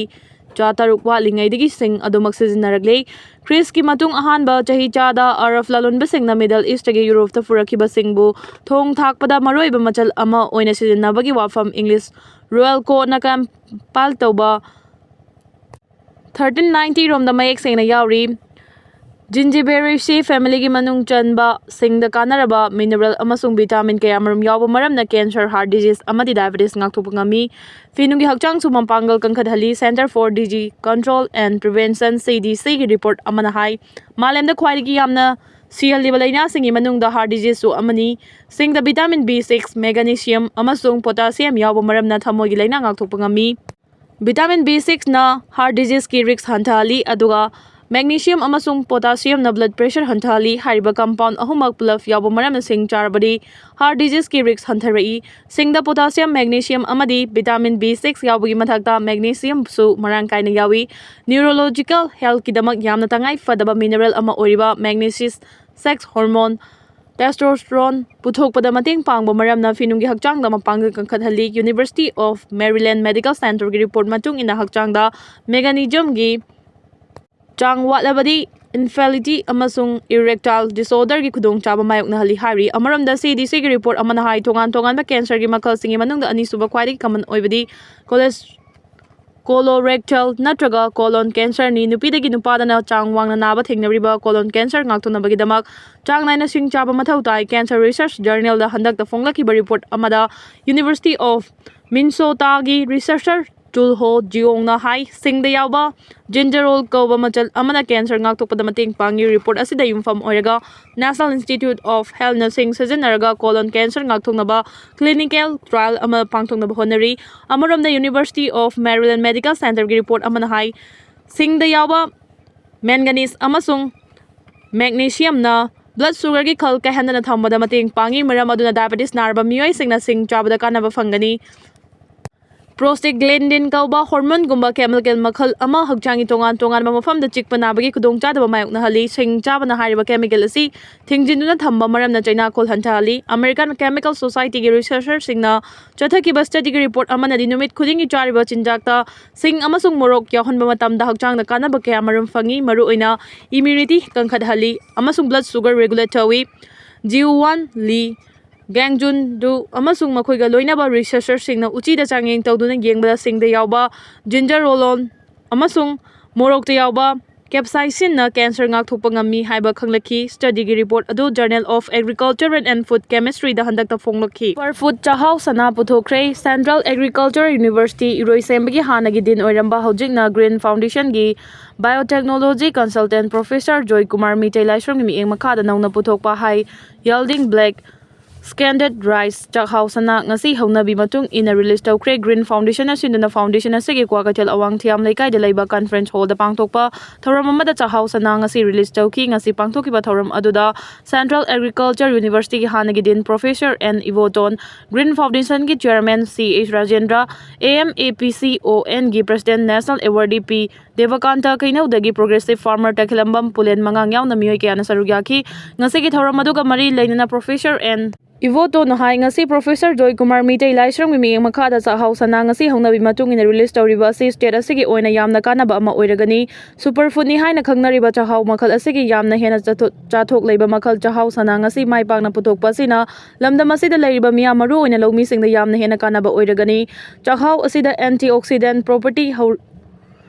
ꯇꯔꯥꯇꯔꯨꯛ ꯋꯥꯠꯂꯤꯉꯩꯗꯒꯤ ꯁꯤꯡ ꯑꯗꯨꯃꯛ ꯁꯤꯖꯤꯟꯅꯔꯛꯂꯤ꯫ ꯈ꯭ꯔꯤꯁꯀꯤ ꯃꯇꯨꯡ ꯑꯍꯥꯟꯕ ꯆꯍꯤ ꯆꯥꯗ ꯑꯔꯕ ꯂꯂꯣꯟꯕꯁꯤꯡꯅ Middle Eastꯇꯒꯤ ꯌꯨꯔꯣꯞꯇ ꯄꯨꯔꯛꯈꯤꯕ ꯁꯤꯡꯕꯨ ꯊꯣꯡ ꯊꯥꯛꯄꯗ ꯃꯔꯨꯑꯣꯏꯕ ꯃꯆꯜ ꯑꯃ ꯑꯣꯏꯅ ꯁꯤꯖꯤꯟꯅꯕꯒꯤ ꯋꯥꯐꯝ English royal courtꯅ compile ꯇꯧꯕ thirteen ninety ꯔꯣꯝꯗ ꯃꯌꯦꯛ ꯁꯦꯡꯅ ꯌꯥꯎꯔꯤ꯫ Zingiberaceae familyꯒꯤ ꯃꯅꯨꯡ ꯆꯟꯕ ꯁꯤꯡꯗ ꯀꯥꯟꯅꯔꯕ mineral ꯑꯃꯁꯨꯡ vitamin ꯀꯌꯥꯃꯔꯨꯝ ꯌꯥꯎꯕ ꯃꯔꯝꯅ cancer, heart disease ꯑꯃꯗꯤ diabetes ꯉꯥꯛꯊꯣꯛꯄ ꯉꯝꯃꯤ꯫ ꯐꯤꯅꯨꯡꯒꯤ ꯍꯛꯆꯥꯡꯁꯨ ꯃꯄꯥꯡꯒꯜ ꯀꯟꯈꯠꯍꯜꯂꯤ꯫ Centre for Disease Control and Prevention, CDCꯒꯤ report ꯑꯃꯅ ꯍꯥꯏ, ꯃꯥꯂꯦꯝꯗ ꯈ꯭ꯋꯥꯏꯗꯒꯤ ꯌꯥꯝꯅ ꯁꯤꯍꯜꯂꯤꯕ ꯂꯥꯏꯅꯥꯁꯤꯡꯒꯤ ꯃꯅꯨꯡꯗ heart diseaseꯁꯨ ꯑꯃꯅꯤ꯫ ꯁꯤꯡꯗ vitamin B six, magnesium ꯑꯃꯁꯨꯡ potassium ꯌꯥꯎꯕ ꯃꯔꯝꯅ ꯊꯃꯣꯏꯒꯤ ꯂꯥꯏꯅꯥ ꯉꯥꯛꯊꯣꯛꯄ ꯉꯝꯃꯤ꯫ Vitamin B sixꯅ heart diseaseꯀꯤ risk ꯍꯟꯊꯍꯜꯂꯤ, ꯑꯗꯨꯒ magnesium ꯑꯃꯁꯨꯡ potassiumꯅ blood pressure ꯍꯟꯊꯍꯜꯂꯤ꯫ ꯍꯥꯏꯔꯤꯕ compound ꯑꯍꯨꯝꯃꯛ ꯄꯨꯂꯞ ꯌꯥꯎꯕ ꯃꯔꯝꯅ ꯁꯤꯡ ꯆꯥꯔꯕꯗꯤ heart diseaseꯀꯤ risk ꯍꯟꯊꯔꯛꯏ꯫ ꯁꯤꯡꯗ potassium, magnesium ꯑꯃꯗꯤ vitamin B six ꯌꯥꯎꯕꯒꯤ ꯃꯊꯛꯇ magnesiumꯁꯨ ꯃꯔꯥꯡ ꯀꯥꯏꯅ ꯌꯥꯎꯏ꯫ Neurological healthꯀꯤꯗꯃꯛ ꯌꯥꯝꯅ ꯇꯉꯥꯏ ꯐꯗꯕ mineral ꯑꯃ ꯑꯣꯏꯔꯤꯕ magnesium sex hormone, testosterone ꯄꯨꯊꯣꯛꯄꯗ ꯃꯇꯦꯡ ꯄꯥꯡꯕ ꯃꯔꯝꯅ ꯐꯤꯅꯨꯡꯒꯤ ꯍꯛꯆꯥꯡꯗ ꯃꯄꯥꯡꯒꯜ ꯀꯟꯈꯠꯍꯜꯂꯤ꯫ University of Maryland Medical Centerꯒꯤ report ꯃꯇꯨꯡ ꯏꯟꯅ ꯍꯛꯆꯥꯡꯗ magnesiumꯒꯤ ꯆꯥꯡ ꯋꯥꯠꯂꯕꯗꯤ infertility ꯑꯃꯁꯨꯡ erectile disorderꯒꯤ ꯈꯨꯗꯣꯡꯆꯥꯕ ꯃꯥꯌꯣꯛꯅꯍꯜꯂꯤ ꯍꯥꯏꯔꯤ꯫ ꯑꯃꯔꯣꯝꯗ CDCꯒꯤ report ꯑꯃꯅ ꯍꯥꯏ, ꯇꯣꯉꯥꯟ ꯇꯣꯉꯥꯟꯕ cancerꯒꯤ ꯃꯈꯜꯁꯤꯡꯒꯤ ꯃꯅꯨꯡꯗ ꯑꯅꯤꯁꯨꯕ ꯈ꯭ꯋꯥꯏꯗꯒꯤ common ꯑꯣꯏꯕꯗꯤ colorectal ꯅꯠꯇ꯭ꯔꯒ colon cancerꯅꯤ꯫ ꯅꯨꯄꯤꯗꯒꯤ ꯅꯨꯄꯥꯗꯅ ꯆꯥꯡ ꯋꯥꯡꯅ ꯅꯥꯕ ꯊꯦꯡꯅꯔꯤꯕ colon cancer ꯉꯥꯛꯊꯣꯛꯅꯕꯒꯤꯗꯃꯛ ꯆꯥꯡ ꯅꯥꯏꯅ ꯁꯤꯡ ꯆꯥꯕ ꯃꯊꯧ ꯇꯥꯏ꯫ Cancer Research Journalꯗ ꯍꯟꯗꯛꯇ ꯐꯣꯡꯂꯛꯈꯤꯕ report ꯑꯃꯗ University of Minnesotaꯒꯤ researcher ꯆꯨꯜꯍꯣ ꯖꯤꯌꯣꯡꯅ ꯍꯥꯏ, ꯁꯤꯡꯗ ꯌꯥꯎꯕ ꯖꯤꯟꯖꯔꯣꯜ ꯀꯧꯕ ꯃꯆꯜ ꯑꯃꯅ ꯀꯦꯟꯁꯔ ꯉꯥꯛꯊꯣꯛꯄꯗ ꯃꯇꯦꯡ ꯄꯥꯡꯉꯤ꯫ ꯔꯤꯄꯣꯔꯠ ꯑꯁꯤꯗ ꯌꯨꯝꯐꯝ ꯑꯣꯏꯔꯒ National Institute of Healthꯅ ꯁꯤꯡ ꯁꯤꯖꯤꯟꯅꯔꯒ ꯀꯣꯂꯣꯟ ꯀꯦꯟꯁꯔ ꯉꯥꯛꯊꯣꯛꯅꯕ ꯀ꯭ꯂꯤꯅꯤꯀꯦꯜ ꯇ꯭ꯔꯥꯏꯜ ꯑꯃ ꯄꯥꯡꯊꯣꯛꯅꯕ ꯍꯣꯠꯅꯔꯤ꯫ ꯑꯃꯔꯣꯝꯗ, University of Maryland Medical Centerꯒꯤ ꯔꯤꯄꯣꯔꯠ ꯑꯃꯅ ꯍꯥꯏ, ꯁꯤꯡꯗ ꯌꯥꯎꯕ ꯃꯦꯡꯒꯅꯤꯁ ꯑꯃꯁꯨꯡ ꯃꯦꯒꯅꯤꯁꯤꯌꯝꯅ ꯕ꯭ꯂꯗ ꯁꯨꯒꯔꯒꯤ ꯈꯜ ꯀꯥꯏꯍꯟꯗꯅ ꯊꯝꯕꯗ ꯃꯇꯦꯡ ꯄꯥꯡꯉꯤ꯫ ꯃꯔꯝ ꯑꯗꯨꯅ, ꯗꯥꯏꯕꯦꯇꯤꯁ ꯅꯥꯔꯕ ꯃꯤꯑꯣꯏꯁꯤꯡꯅ ꯁꯤꯡ ꯆꯥꯕꯗ ꯀꯥꯟꯅꯕ ꯐꯪꯒꯅꯤ꯫ ꯄ꯭ꯔꯣꯁꯇꯦꯒ꯭ꯂꯦꯟꯗꯤꯟ ꯀꯧꯕ ꯍꯣꯔꯃꯣꯟꯒꯨꯝꯕ ꯀꯦꯃꯤꯀꯦꯜ ꯃꯈꯜ ꯑꯃ ꯍꯛꯆꯥꯡꯒꯤ ꯇꯣꯉꯥꯟ ꯇꯣꯉꯥꯟꯕ ꯃꯐꯝꯗ ꯆꯤꯛꯄ ꯅꯥꯕꯒꯤ ꯈꯨꯗꯣꯡꯆꯥꯗꯕ ꯃꯥꯌꯣꯛꯅꯍꯜꯂꯤ꯫ ꯁꯤꯡ ꯆꯥꯕꯅ ꯍꯥꯏꯔꯤꯕ ꯀꯦꯃꯤꯀꯦꯜ ꯑꯁꯤ ꯊꯤꯡꯖꯤꯟꯗꯨꯅ ꯊꯝꯕ ꯃꯔꯝꯅ ꯆꯩꯅꯥꯈꯣꯜ ꯍꯟꯊꯍꯜꯂꯤ꯫ ꯑꯃꯦꯔꯤꯀꯥꯟ ꯀꯦꯃꯤꯀꯦꯜ ꯁꯣꯁꯥꯏꯇꯤꯒꯤ ꯔꯤꯁꯔꯆꯔꯁꯤꯡꯅ ꯆꯠꯊꯈꯤꯕ ꯁ꯭ꯇꯗꯤꯒꯤ ꯔꯤꯄꯣꯔꯠ ꯑꯃꯅꯗꯤ ꯅꯨꯃꯤꯠ ꯈꯨꯗꯤꯡꯒꯤ ꯆꯥꯔꯤꯕ ꯆꯤꯟꯖꯥꯛꯇ ꯁꯤꯡ ꯑꯃꯁꯨꯡ ꯃꯣꯔꯣꯛ ꯌꯥꯎꯍꯟꯕ ꯃꯇꯝꯗ ꯍꯛꯆꯥꯡꯗ ꯀꯥꯟꯅꯕ ꯀꯌꯥ ꯃꯔꯨꯝ ꯐꯪꯏ꯫ ꯃꯔꯨꯑꯣꯏꯅ ꯏꯝꯌꯨꯅꯤꯇꯤ ꯀꯟꯈꯠꯍꯜꯂꯤ ꯑꯃꯁꯨꯡ ꯕ꯭ꯂꯗ ꯁꯨꯒꯔ ꯔꯤꯒꯨꯂꯦꯠ ꯇꯧꯏ꯫ ꯖꯤꯎ ꯋꯥꯟ ꯂꯤ, ꯒꯦꯡꯖꯨꯟ ꯗꯨ ꯑꯃꯁꯨꯡ ꯃꯈꯣꯏꯒ ꯂꯣꯏꯅꯕ ꯔꯤꯁꯔꯆꯔꯁꯤꯡꯅ ꯎꯆꯤꯗ ꯆꯥꯡꯌꯦꯡ ꯇꯧꯗꯨꯅ ꯌꯦꯡꯕꯗ ꯁꯤꯡꯗ ꯌꯥꯎꯕ ꯖꯤꯟꯖꯔꯣꯂꯣꯟ ꯑꯃꯁꯨꯡ ꯃꯣꯔꯣꯛꯇ ꯌꯥꯎꯕ ꯀꯦꯞꯁꯥꯏꯁꯤꯟꯅ ꯀꯦꯟꯁꯔ ꯉꯥꯛꯊꯣꯛꯄ ꯉꯝꯃꯤ ꯍꯥꯏꯕ ꯈꯪꯂꯛꯈꯤ꯫ ꯁ꯭ꯇꯗꯤꯒꯤ ꯔꯤꯄꯣꯔꯠ ꯑꯗꯨ Journal of Agriculture and Food Chemistryꯗ ꯍꯟꯗꯛꯇ ꯐꯣꯡꯂꯛꯈꯤ꯫ ꯁꯨꯄꯔ ꯐꯨꯗ ꯆꯥꯛꯍꯥꯎ ꯁꯅꯥ ꯄꯨꯊꯣꯛꯈ꯭ꯔꯦ꯫ Central Agriculture University ꯏꯔꯣꯏꯁꯦꯝꯕꯒꯤ ꯍꯥꯟꯅꯒꯤ ꯗꯤꯟ ꯑꯣꯏꯔꯝꯕ, ꯍꯧꯖꯤꯛꯅ Green Foundationꯒꯤ Biotechnology Consultant Professor ꯖꯣꯏ ꯀꯨꯃꯥꯔ ꯃꯤꯇꯩ ꯂꯥꯏꯁ꯭ꯔꯝꯒꯤ ꯃꯤꯠꯌꯦꯡ ꯃꯈꯥꯗ ꯅꯧꯅ ꯄꯨꯊꯣꯛꯄ High Yielding Black Scented Rice ꯆꯥꯛꯍꯥꯎ ꯁꯅꯥ ꯉꯁꯤ ꯍꯧꯅꯕꯤ ꯃꯇꯨꯡ ꯏꯟꯅ ꯔꯤꯂꯤꯖ ꯇꯧꯈ꯭ꯔꯦ꯫ Green Foundationꯅ ꯁꯤꯟꯗꯨꯅ foundation ꯑꯁꯤꯒꯤ ꯀ꯭ꯋꯥꯀꯩꯊꯦꯜ ꯑꯋꯥꯡ ꯊꯤꯌꯥꯝ ꯂꯩꯀꯥꯏꯗ ꯂꯩꯕ conference hallꯗ ꯄꯥꯡꯊꯣꯛꯄ ꯊꯧꯔꯝ ꯑꯃꯗ ꯆꯥꯛꯍꯥꯎ ꯁꯅꯥ ꯉꯁꯤ ꯔꯤꯂꯤꯖ ꯇꯧꯈꯤ꯫ ꯉꯁꯤ ꯄꯥꯡꯊꯣꯛꯈꯤꯕ ꯊꯧꯔꯝ ꯑꯗꯨꯗ Central Agriculture Universityꯒꯤ ꯍꯥꯟꯅꯒꯤ dean Professor N Ibotom, Green Foundationꯒꯤ Chairman C S Rajendra, A M A ꯄꯤ ꯁꯤ ꯑꯣ ꯑꯦꯟꯒꯤ President National Awardee ꯄꯤ ꯗꯦꯕꯀꯥꯟꯇ, ꯀꯩꯅꯧꯗꯒꯤ Progressive Farmer ꯇꯈꯦꯂꯝꯕꯝ ꯄꯨꯂꯦꯟ ꯃꯉꯥꯡ ꯌꯥꯎꯅ ꯃꯤꯑꯣꯏ ꯀꯌꯥꯅ ꯁꯔꯨꯛ ꯌꯥꯈꯤ꯫ ꯉꯁꯤꯒꯤ ꯊꯧꯔꯝ ꯑꯗꯨꯒ ꯃꯔꯤ ꯂꯩꯅꯅ Professor ꯑꯦꯟ ꯏꯕꯣꯇꯣꯟꯅ ꯍꯥꯏ, ꯉꯁꯤ Professor ꯖꯣꯏ ꯀꯨꯃꯥꯔ ꯃꯤꯇꯩ ꯂꯥꯏꯁ꯭ꯔꯝꯒꯤ ꯃꯤꯠꯌꯦꯡ ꯃꯈꯥꯗ ꯆꯥꯛꯍꯥꯎ ꯁꯅꯥ ꯉꯁꯤ ꯍꯧꯅꯕꯤ ꯃꯇꯨꯡ ꯏꯟꯅ ꯔꯤꯂꯤꯖ ꯇꯧꯔꯤꯕ ꯑꯁꯤ state ꯑꯁꯤꯒꯤ ꯑꯣꯏꯅ ꯌꯥꯝꯅ ꯀꯥꯟꯅꯕ ꯑꯃ ꯑꯣꯏꯔꯒꯅꯤ꯫ Super foodꯅꯤ ꯍꯥꯏꯅ ꯈꯪꯅꯔꯤꯕ ꯆꯥꯛꯍꯥꯎ ꯃꯈꯜ ꯑꯁꯤꯒꯤ ꯌꯥꯝꯅ ꯍꯦꯟꯅ ꯆꯥꯊꯣ-, ꯆꯥꯊꯣꯛ ꯂꯩꯕ ꯃꯈꯜ ꯆꯥꯛꯍꯥꯎ ꯁꯅꯥ ꯉꯁꯤ ꯃꯥꯏ ꯄꯥꯛꯅ ꯄꯨꯊꯣꯛꯄ ꯑꯁꯤꯅ ꯂꯝꯗꯝ ꯑꯁꯤꯗ ꯂꯩꯔꯤꯕ ꯃꯤꯌꯥꯝ, ꯃꯔꯨꯑꯣꯏꯅ ꯂꯧꯃꯤꯁꯤꯡꯗ ꯌꯥꯝꯅ ꯍꯦꯟꯅ ꯀꯥꯟꯅꯕ ꯑꯣꯏꯔꯒꯅꯤ꯫ ꯆꯥꯛꯍꯥꯎ ꯑꯁꯤꯗ antioxidant property ꯍꯧ-,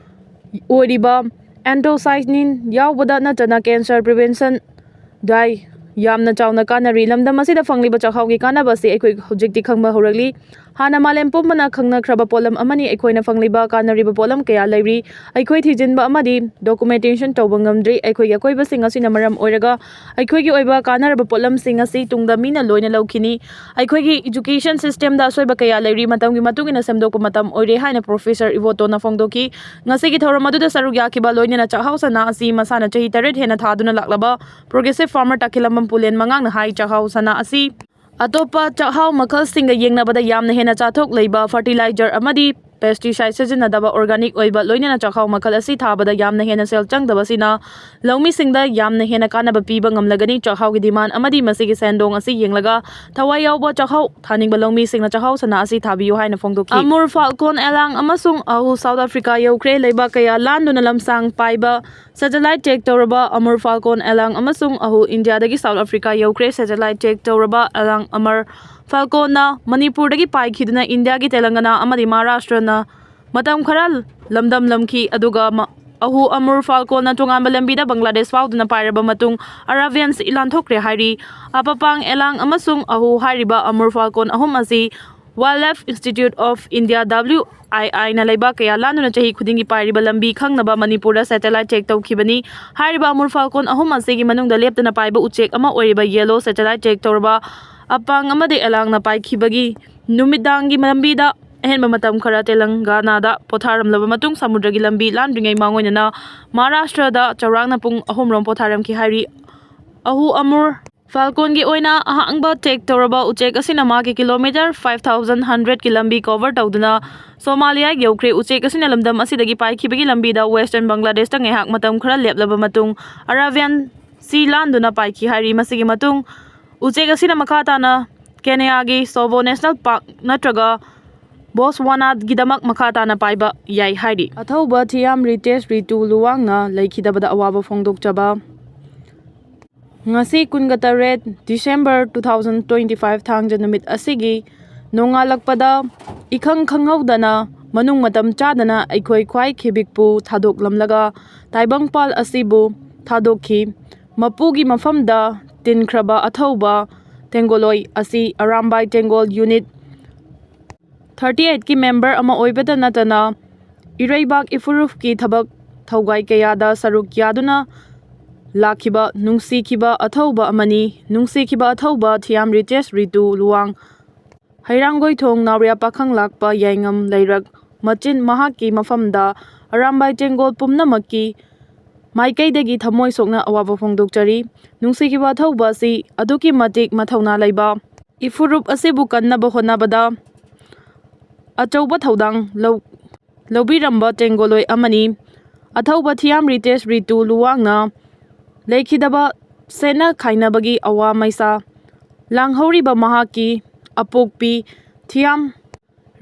ꯑꯣꯏꯔꯤꯕ anthocyanin ꯌꯥꯎꯕꯗ ꯅꯠꯇꯅ cancer prevention ꯗꯥꯏ ꯌꯥꯝꯅ ꯆꯥꯎꯅ ꯀꯥꯟꯅꯔꯤ꯫ ꯂꯝꯗꯝ ꯑꯁꯤꯗ ꯐꯪꯂꯤꯕ ꯆꯥꯛꯍꯥꯎꯒꯤ ꯀꯥꯟꯅꯕ ꯑꯁꯤ ꯑꯩꯈꯣꯏ ꯍꯧꯖꯤꯛꯇꯤ ꯈꯪꯕ ꯍꯧꯔꯛꯂꯤ꯫ ꯍꯥꯟꯅ ꯃꯥꯂꯦꯝ ꯄꯨꯝꯕꯅ ꯈꯪꯅꯈ꯭ꯔꯕ ꯄꯣꯠꯂꯝ ꯑꯃꯅꯤ꯫ ꯑꯩꯈꯣꯏꯅ ꯐꯪꯂꯤꯕ ꯀꯥꯟꯅꯔꯤꯕ ꯄꯣꯠꯂꯝ ꯀꯌꯥ ꯂꯩꯔꯤ꯫ ꯑꯩꯈꯣꯏ ꯊꯤꯖꯤꯟꯕ ꯑꯃꯗꯤ documentation ꯇꯧꯕ ꯉꯝꯗ꯭ꯔꯤ꯫ ꯑꯩꯈꯣꯏꯒꯤ ꯑꯀꯣꯏꯕꯁꯤꯡ ꯑꯁꯤꯅ ꯃꯔꯝ ꯑꯣꯏꯔꯒ ꯑꯩꯈꯣꯏꯒꯤ ꯑꯣꯏꯕ ꯀꯥꯟꯅꯔꯕ ꯄꯣꯠꯂꯝꯁꯤꯡ ꯑꯁꯤ ꯇꯨꯡꯗ ꯃꯤꯅ ꯂꯣꯏꯅ ꯂꯧꯈꯤꯅꯤ꯫ ꯑꯩꯈꯣꯏꯒꯤ education system ꯗ ꯑꯁꯣꯏꯕ ꯀꯌꯥ ꯂꯩꯔꯤ꯫ ꯃꯇꯝꯒꯤ ꯃꯇꯨꯡ ꯏꯟꯅ ꯁꯦꯝꯗꯣꯛꯄ ꯃꯇꯝ ꯑꯣꯏꯔꯦ ꯍꯥꯏꯅ Professor Ivoto ꯅ ꯐꯣꯡꯗꯣꯛꯈꯤ꯫ ꯉꯁꯤꯒꯤ ꯊꯧꯔꯝ ꯑꯗꯨꯗ ꯁꯔꯨꯛ ꯌꯥꯈꯤꯕ ꯂꯣꯏꯅꯅ ꯆꯥꯛꯍꯥꯎ ꯁꯅꯥ ꯑꯁꯤ ꯃꯁꯥꯅ ꯆꯍꯤ ꯇꯔꯦꯠ ꯍꯦꯟꯅ ꯊꯥꯗꯨꯅ ꯂꯥꯛꯂꯕ Progressive Farmer ꯇꯥꯈꯤꯂꯝꯕꯝ ꯄꯨꯂꯦꯟ ꯃꯉꯥꯡꯅ ꯍꯥꯏ, ꯆꯥꯛꯍꯥꯎ ꯁꯅꯥ ꯑꯁꯤ ꯑꯇꯣꯞꯄ ꯆꯥꯛꯍꯥꯎ ꯃꯈꯜꯁꯤꯡꯒ ꯌꯦꯡꯅꯕꯗ ꯌꯥꯝꯅ ꯍꯦꯟꯅ ꯆꯥꯊꯣꯛ ꯂꯩꯕ, fertilizer ꯑꯃꯗꯤ pesticide ꯁꯤꯖꯤꯟꯅꯗꯕ organic ꯑꯣꯏꯕ, ꯂꯣꯏꯅꯅ ꯆꯥꯛꯍꯥꯎ ꯃꯈꯜ ꯑꯁꯤ ꯊꯥꯕꯗ ꯌꯥꯝꯅ ꯍꯦꯟꯅ ꯁꯦꯜ ꯆꯪꯗꯕꯁꯤꯅ ꯂꯧꯃꯤꯁꯤꯡꯗ ꯌꯥꯝꯅ ꯍꯦꯟꯅ ꯀꯥꯟꯅꯕ ꯄꯤꯕ ꯉꯝꯂꯒꯅꯤ꯫ ꯆꯥꯛꯍꯥꯎꯒꯤ demand ꯑꯃꯗꯤ ꯃꯁꯤꯒꯤ ꯁꯦꯟꯗꯣꯡ ꯑꯁꯤ ꯌꯦꯡꯂꯒ ꯊꯋꯥꯏ ꯌꯥꯎꯕ ꯆꯥꯛꯍꯥꯎ ꯊꯥꯅꯤꯡꯕ ꯂꯧꯃꯤꯁꯤꯡꯅ ꯆꯥꯛꯍꯥꯎ ꯁꯅꯥ ꯑꯁꯤ ꯊꯥꯕꯤꯌꯨ ꯍꯥꯏꯅ ꯐꯣꯡꯗꯣꯛꯈꯤ꯫ Amur Falcon Elang ꯑꯃꯁꯨꯡ Ahu South Africa ꯌꯧꯈ꯭ꯔꯦ꯫ ꯂꯩꯕꯥꯛ ꯀꯌꯥ ꯂꯥꯟꯗꯨꯅ ꯂꯝꯁꯥꯡ ꯄꯥꯏꯕ satellite track ꯇꯧꯔꯕ Amur Falcon Elang ꯑꯃꯁꯨꯡ Ahu ꯏꯟꯗꯤꯌꯥꯗꯒꯤ South Africa ꯌꯧꯈ꯭ꯔꯦ꯫ Satellite track ꯇꯧꯔꯕ Elang Amur Falcon ꯅ ꯃꯅꯤꯄꯨꯔꯗꯒꯤ ꯄꯥꯏꯈꯤꯗꯨꯅ ꯏꯟꯗꯤꯌꯥꯒꯤ ꯇꯦꯂꯪꯒꯅꯥ ꯑꯃꯗꯤ ꯃꯍꯥꯔꯥꯁꯇ꯭ꯔꯅ ꯃꯇꯝ ꯈꯔ ꯂꯝꯗꯝꯂꯝꯈꯤ, ꯑꯗꯨꯒ ꯃ-, Ahu Amur Falcon ꯅ ꯇꯣꯉꯥꯟꯕ ꯂꯝꯕꯤꯗ ꯕꯪꯒ꯭ꯂꯥꯗꯦꯁ ꯐꯥꯎꯗꯨꯅ ꯄꯥꯏꯔꯕ ꯃꯇꯨꯡ Arabian Sea ꯂꯥꯟꯊꯣꯛꯈ꯭ꯔꯦ ꯍꯥꯏꯔꯤ꯫ ꯑꯄꯄꯥꯡ, ꯑꯦꯂꯥꯡ ꯑꯃꯁꯨꯡ Ahu ꯍꯥꯏꯔꯤꯕ Amur Falcon ꯑꯍꯨꯝ ꯑꯁꯤ Wildlife Institute of India, W I I ꯅ ꯂꯩꯕꯥꯛ ꯀꯌꯥ ꯂꯥꯟꯗꯨꯅ ꯆꯍꯤ ꯈꯨꯗꯤꯡꯒꯤ ꯄꯥꯏꯔꯤꯕ ꯂꯝꯕꯤ ꯈꯪꯅꯕ ꯃꯅꯤꯄꯨꯔꯗ satellite track ꯇꯧꯈꯤꯕꯅꯤ꯫ ꯍꯥꯏꯔꯤꯕ Amur Falcon ꯑꯍꯨꯝ ꯑꯁꯤꯒꯤ ꯃꯅꯨꯡꯗ ꯂꯦꯞꯇꯅ ꯄꯥꯏꯕ ꯎꯆꯦꯛ ꯑꯃ ꯑꯣꯏꯔꯤꯕ yellow satellite track ꯇꯧꯔꯕ ꯑꯄꯥꯡ ꯑꯃꯗꯤ ꯑꯦꯂꯥꯡꯅ ꯄꯥꯏꯈꯤꯕꯒꯤ ꯅꯨꯃꯤꯗꯥꯡꯒꯤ ꯂꯝꯕꯤꯗ ꯑꯍꯦꯟꯕ ꯃꯇꯝ ꯈꯔ ꯇꯦꯂꯪꯒꯥꯅꯥꯗ ꯄꯣꯊꯥꯔꯝꯂꯕ ꯃꯇꯨꯡ ꯁꯃꯨꯗ꯭ꯔꯒꯤ ꯂꯝꯕꯤ ꯂꯥꯟꯗ꯭ꯔꯤꯉꯩ ꯃꯥꯡꯑꯣꯏꯅꯅ ꯃꯍꯥꯔꯥꯁꯇ꯭ꯔꯗ ꯆꯥꯎꯔꯥꯛꯅ ꯄꯨꯡ ꯑꯍꯨꯝꯔꯣꯝ ꯄꯣꯊꯥꯔꯝꯈꯤ ꯍꯥꯏꯔꯤ꯫ Ahu Amur Falcon ꯒꯤ ꯑꯣꯏꯅ ꯑꯍꯥꯡꯕ track ꯇꯧꯔꯕ ꯎꯆꯦꯛ ꯑꯁꯤꯅ ꯃꯥꯒꯤ kilometre five thousand hundred ꯀꯤ ꯂꯝꯕꯤ cover ꯇꯧꯗꯨꯅ ꯁꯣꯃꯥꯂꯤꯌꯥ ꯌꯧꯈ꯭ꯔꯦ꯫ ꯎꯆꯦꯛ ꯑꯁꯤꯅ ꯂꯝꯗꯝ ꯑꯁꯤꯗꯒꯤ ꯄꯥꯏꯈꯤꯕꯒꯤ ꯂꯝꯕꯤꯗ Western ꯕꯪꯒ꯭ꯂꯥꯗꯦꯁꯇ ꯉꯥꯏꯍꯥꯛ ꯃꯇꯝ ꯈꯔ ꯂꯦꯞꯂꯕ ꯃꯇꯨꯡ Arabian Sea ꯂꯥꯟꯗꯨꯅ ꯄꯥꯏꯈꯤ ꯍꯥꯏꯔꯤ꯫ ꯃꯁꯤꯒꯤ ꯃꯇꯨꯡ ꯎꯆꯦꯛ ꯑꯁꯤꯅ ꯃꯈꯥ ꯇꯥꯅ ꯀꯦꯅꯤꯌꯥꯒꯤ Tsavo National Park ꯅꯠꯇ꯭ꯔꯒ ꯕꯣꯠꯁꯋꯥꯅꯥꯒꯤꯗꯃꯛ ꯃꯈꯥ ꯇꯥꯅ ꯄꯥꯏꯕ ꯌꯥꯏ ꯍꯥꯏꯔꯤ꯫ ꯑꯊꯧꯕ ꯊꯤꯌꯥꯝ ꯔꯤꯇꯦꯁ ꯔꯤꯇꯨ ꯂꯨꯋꯥꯡꯅ ꯂꯩꯈꯤꯗꯕꯗ ꯑꯋꯥꯕ ꯐꯣꯡꯗꯣꯛꯆꯕ꯫ ꯉꯁꯤ ꯀꯨꯟꯒ ꯇꯔꯦꯠ December two thousand twenty five, ꯊꯥꯡꯖ ꯅꯨꯃꯤꯠ ꯑꯁꯤꯒꯤ ꯅꯣꯡꯉꯥꯜꯂꯛꯄꯗ ꯏꯈꯪ ꯈꯪꯍꯧꯗꯅ ꯃꯅꯨꯡ ꯃꯇꯝ ꯆꯥꯗꯅ ꯑꯩꯈꯣꯏ ꯈ꯭ꯋꯥꯏ ꯈꯤꯕꯤꯛꯄꯨ ꯊꯥꯗꯣꯛꯂꯝꯂꯒ ꯇꯥꯏꯕꯪꯄꯥꯜ ꯑꯁꯤꯕꯨ ꯊꯥꯗꯣꯛꯈꯤ꯫ ꯃꯄꯨꯒꯤ ꯃꯐꯝꯗ ꯇꯤꯟꯈ꯭ꯔꯕ ꯑꯊꯧꯕ ꯇꯦꯡꯒꯣꯂꯣꯏ ꯑꯁꯤ ꯑꯔꯥꯝꯕꯥꯏ ꯇꯦꯡꯒꯣꯜ unit ꯊꯥꯔꯇꯤ ꯑꯩꯠꯀꯤ ꯃꯦꯝꯕꯔ ꯑꯃ ꯑꯣꯏꯕꯇ ꯅꯠꯇꯅ ꯏꯔꯩꯕꯥꯛ ꯏꯐꯨꯔꯨꯞꯀꯤ ꯊꯕꯛ ꯊꯧꯒꯥꯏ ꯀꯌꯥꯗ ꯁꯔꯨꯛ ꯌꯥꯗꯨꯅ ꯂꯥꯛꯈꯤꯕ ꯅꯨꯡꯁꯤꯈꯤꯕ ꯑꯊꯧꯕ ꯑꯃꯅꯤ꯫ ꯅꯨꯡꯁꯤꯈꯤꯕ ꯑꯊꯧꯕ ꯊꯤꯌꯥꯝ ꯔꯤꯇꯦꯁ ꯔꯤꯇꯨ ꯂꯨꯋꯥꯡ ꯍꯩꯔꯥꯡꯒꯣꯏꯊꯣꯡ ꯅꯥꯎꯔꯤꯌꯥ ꯄꯥꯈꯪ ꯂꯥꯛꯄ ꯌꯥꯏꯉꯝ ꯂꯩꯔꯛ ꯃꯆꯤꯟ ꯃꯍꯥꯛꯀꯤ ꯃꯐꯝꯗ ꯑꯔꯥꯝꯕꯥꯏ ꯇꯦꯡꯒꯣꯜ ꯄꯨꯝꯅꯃꯛꯀꯤ ꯃꯥꯏꯀꯩꯗꯒꯤ ꯊꯃꯣꯏ ꯁꯣꯛꯅ ꯑꯋꯥꯕ ꯐꯣꯡꯗꯣꯛꯆꯔꯤ꯫ ꯅꯨꯡꯁꯤꯈꯤꯕ ꯑꯊꯧꯕ ꯑꯁꯤ ꯑꯗꯨꯛꯀꯤ ꯃꯇꯤꯛ ꯃꯊꯧꯅꯥ ꯂꯩꯕ ꯏꯐꯨꯔꯨꯞ ꯑꯁꯤꯕꯨ ꯀꯟꯅꯕ ꯍꯣꯠꯅꯕꯗ ꯑꯆꯧꯕ ꯊꯧꯗꯥꯡ ꯂꯧ-, ꯂꯧꯕꯤꯔꯝꯕ ꯇꯦꯡꯒꯣꯂꯣꯏ ꯑꯃꯅꯤ꯫ ꯑꯊꯧꯕ ꯊꯤꯌꯥꯝ ꯔꯤꯇꯦꯁ ꯔꯤꯇꯨ ꯂꯨꯋꯥꯡꯅ ꯂꯩꯈꯤꯗꯕ ꯁꯦꯠꯅ ꯈꯥꯏꯅꯕꯒꯤ ꯑꯋꯥ ꯃꯩꯁꯥ ꯂꯥꯡꯍꯧꯔꯤꯕ ꯃꯍꯥꯛꯀꯤ ꯑꯄꯣꯛꯄꯤ ꯊꯤꯌꯥꯝ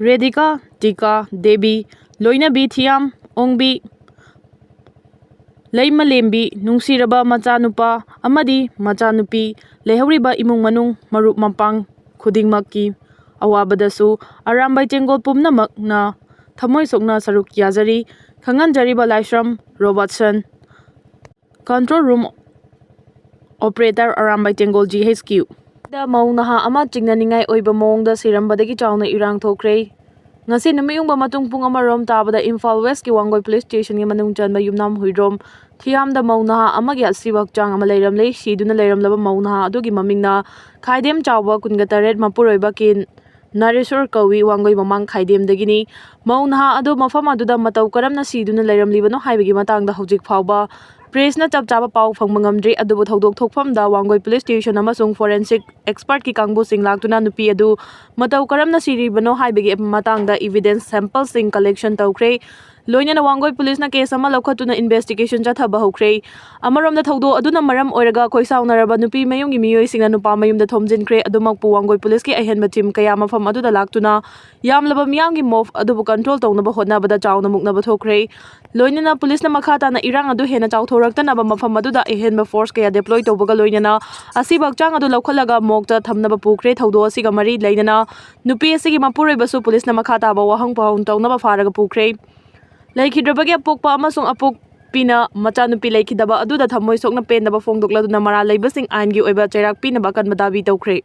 ꯔꯦꯗꯤꯀꯥ ꯇꯤꯀꯥ ꯗꯦꯕꯤ, ꯂꯣꯏꯅꯕꯤ ꯊꯤꯌꯥꯝ ꯑꯣꯡꯕꯤ, ꯂꯩꯃꯂꯦꯝꯕꯤ, ꯅꯨꯡꯁꯤꯔꯕ ꯃꯆꯥꯅꯨꯄꯥ ꯑꯃꯗꯤ ꯃꯆꯥꯅꯨꯄꯤ, ꯂꯩꯍꯧꯔꯤꯕ ꯏꯃꯨꯡ ꯃꯅꯨꯡ, ꯃꯔꯨꯞ ꯃꯄꯥꯡ ꯈꯨꯗꯤꯡꯃꯛꯀꯤ ꯑꯋꯥꯕꯗꯁꯨ ꯑꯔꯥꯝꯕꯥꯏ ꯇꯦꯡꯒꯣꯜ ꯄꯨꯝꯅꯃꯛꯅ ꯊꯃꯣꯏ ꯁꯣꯛꯅ ꯁꯔꯨꯛ ꯌꯥꯖꯔꯤ꯫ ꯈꯪꯍꯟꯖꯔꯤꯕ Laishram Robertson, control room operator, Arambai Tenggol G H Q. ꯗ ꯃꯧ ꯅꯍꯥ ꯑꯃ ꯆꯤꯡꯅꯅꯤꯡꯉꯥꯏ ꯑꯣꯏꯕ ꯃꯑꯣꯡꯗ ꯁꯤꯔꯝꯕꯗꯒꯤ ꯆꯥꯎꯅ ꯏꯔꯥꯡ ꯊꯣꯛꯈ꯭ꯔꯦ꯫ ꯉꯁꯤ ꯅꯨꯃꯤꯠꯌꯨꯡꯕ ꯃꯇꯨꯡ ꯄꯨꯡ ꯑꯃꯔꯣꯝ ꯇꯥꯕꯗ ꯏꯝꯐꯥꯜ ꯋꯦꯁꯀꯤ ꯋꯥꯡꯒꯣꯏ ꯄꯨꯂꯤꯁ ꯁ꯭ꯇꯦꯁꯟꯒꯤ ꯃꯅꯨꯡ ꯆꯟꯕ ꯌꯨꯝꯅꯥꯝ ꯍꯨꯏꯗ꯭ꯔꯣꯝ ꯊꯤꯌꯥꯝꯗ ꯃꯧ ꯅꯍꯥ ꯑꯃꯒꯤ ꯑꯁꯤꯕ ꯍꯛꯆꯥꯡ ꯑꯃ ꯂꯩꯔꯝꯂꯦ꯫ ꯁꯤꯗꯨꯅ ꯂꯩꯔꯝꯂꯕ ꯃꯧ ꯅꯍꯥ ꯑꯗꯨꯒꯤ ꯃꯃꯤꯡꯅ ꯈꯥꯏꯗꯦꯝ ꯆꯥꯎꯕ, ꯀꯨꯟꯒ ꯇꯔꯦꯠ, ꯃꯄꯨꯔꯣꯏꯕ ꯀꯦ ꯅꯔꯦꯁꯣꯔ ꯀꯧꯏ, ꯋꯥꯡꯒꯣꯏ ꯃꯃꯥꯡ ꯈꯥꯏꯗꯦꯝꯗꯒꯤꯅꯤ꯫ ꯃꯧ ꯅꯍꯥ ꯑꯗꯨ ꯃꯐꯝ ꯑꯗꯨꯗ ꯃꯇꯧ ꯀꯔꯝꯅ ꯁꯤꯗꯨꯅ ꯂꯩꯔꯝꯂꯤꯕꯅꯣ ꯍꯥꯏꯕꯒꯤ ꯃꯇꯥꯡꯗ ꯍꯧꯖꯤꯛ ꯐꯥꯎꯕ ꯄ꯭ꯔꯦꯁꯅ ꯆꯞ ꯆꯥꯕ ꯄꯥꯎ ꯐꯪꯕ ꯉꯝꯗ꯭ꯔꯤ꯫ ꯑꯗꯨꯕꯨ ꯊꯧꯗꯣꯛ ꯊꯣꯛꯐꯝꯗ ꯋꯥꯡꯒꯣꯏ ꯄꯨꯂꯤꯁ ꯁ꯭ꯇꯦꯁꯟ ꯑꯃꯁꯨꯡ ꯐꯣꯔꯦꯟꯁꯤꯛ ꯑꯦꯛꯁꯄꯔꯠꯀꯤ ꯀꯥꯡꯕꯨꯁꯤꯡ ꯂꯥꯛꯇꯨꯅ ꯅꯨꯄꯤ ꯑꯗꯨ ꯃꯇꯧ ꯀꯔꯝꯅ ꯁꯤꯔꯤꯕꯅꯣ ꯍꯥꯏꯕꯒꯤ ꯃꯇꯥꯡꯗ ꯏꯚꯤꯗꯦꯟꯁ ꯁꯦꯝꯄꯜꯁꯤꯡ ꯀꯂꯦꯛꯁꯟ ꯇꯧꯈ꯭ꯔꯦ꯫ ꯂꯣꯏꯅꯅ ꯋꯥꯡꯒꯣꯏ ꯄꯨꯂꯤꯁꯅ ꯀꯦꯁ ꯑꯃ ꯂꯧꯈꯠꯇꯨꯅ ꯏꯟꯚꯦꯁꯇꯤꯒꯦꯁꯟ ꯆꯠꯊꯕ ꯍꯧꯈ꯭ꯔꯦ꯫ ꯑꯃꯔꯣꯝꯗ ꯊꯧꯗꯣꯛ ꯑꯗꯨꯅ ꯃꯔꯝ ꯑꯣꯏꯔꯒ ꯈꯣꯏꯁꯥꯎꯅꯔꯕ ꯅꯨꯄꯤ ꯃꯌꯨꯝꯒꯤ ꯃꯤꯑꯣꯏꯁꯤꯡꯅ ꯅꯨꯄꯥ ꯃꯌꯨꯝꯗ ꯊꯣꯝꯖꯤꯟꯈ꯭ꯔꯦ꯫ ꯑꯗꯨꯃꯛꯄꯨ ꯋꯥꯡꯒꯣꯏ ꯄꯨꯂꯤꯁꯀꯤ ꯑꯍꯦꯟꯕ ꯇꯤꯝ ꯀꯌꯥ ꯃꯐꯝ ꯑꯗꯨꯗ ꯂꯥꯛꯇꯨꯅ ꯌꯥꯝꯂꯕ ꯃꯤꯌꯥꯝꯒꯤ ꯃꯣꯞ ꯑꯗꯨꯕꯨ ꯀꯟꯇ꯭ꯔꯣꯜ ꯇꯧꯅꯕ ꯍꯣꯠꯅꯕꯗ ꯆꯥꯎꯅ ꯃꯨꯛꯅꯕ ꯊꯣꯛꯈ꯭ꯔꯦ꯫ ꯂꯣꯏꯅꯅ ꯄꯨꯂꯤꯁꯅ ꯃꯈꯥ ꯇꯥꯅ ꯏꯔꯥꯡ ꯑꯗꯨ ꯍꯦꯟꯅ ꯆꯥꯎꯊꯣꯔꯛꯇꯅꯕ ꯃꯐꯝ ꯑꯗꯨꯗ ꯑꯍꯦꯟꯕ ꯐꯣꯔꯁ ꯀꯌꯥ ꯗꯦꯄ꯭ꯂꯣꯏ ꯇꯧꯕꯒ ꯂꯣꯏꯅꯅ ꯑꯁꯤꯕ ꯍꯛꯆꯥꯡ ꯑꯗꯨ ꯂꯧꯈꯠꯂꯒ ꯃꯣꯔꯒꯇ ꯊꯝꯅꯕ ꯄꯨꯈ꯭ꯔꯦ꯫ ꯊꯧꯗꯣꯛ ꯑꯁꯤꯒ ꯃꯔꯤ ꯂꯩꯅꯅ ꯅꯨꯄꯤ ꯑꯁꯤꯒꯤ ꯃꯄꯨꯔꯣꯏꯕꯁꯨ ꯄꯨꯂꯤꯁꯅ ꯃꯈꯥ ꯇꯥꯕ ꯋꯥꯍꯪ ꯄꯥꯎꯍꯪ ꯇꯧꯅꯕ ꯐꯥꯔꯒ ꯄꯨꯈ꯭ꯔꯦ꯫ ꯂꯩꯈꯤꯗ꯭ꯔꯕꯒꯤ ꯑꯄꯣꯛꯄ ꯑꯃꯁꯨꯡ ꯑꯄꯣꯛꯄꯤꯅ ꯃꯆꯥꯅꯨꯄꯤ ꯂꯩꯈꯤꯗꯕ ꯑꯗꯨꯗ ꯊꯃꯣꯏ ꯁꯣꯛꯅ ꯄꯦꯟꯗꯕ ꯐꯣꯡꯗꯣꯛꯂꯗꯨꯅ ꯃꯔꯥꯜ ꯂꯩꯕꯁꯤꯡ ꯑꯥꯏꯟꯒꯤ ꯑꯣꯏꯕ ꯆꯩꯔꯥꯛ ꯄꯤꯅꯕ ꯑꯀꯟꯕ ꯗꯥꯕꯤ ꯇꯧꯈ꯭ꯔꯦ꯫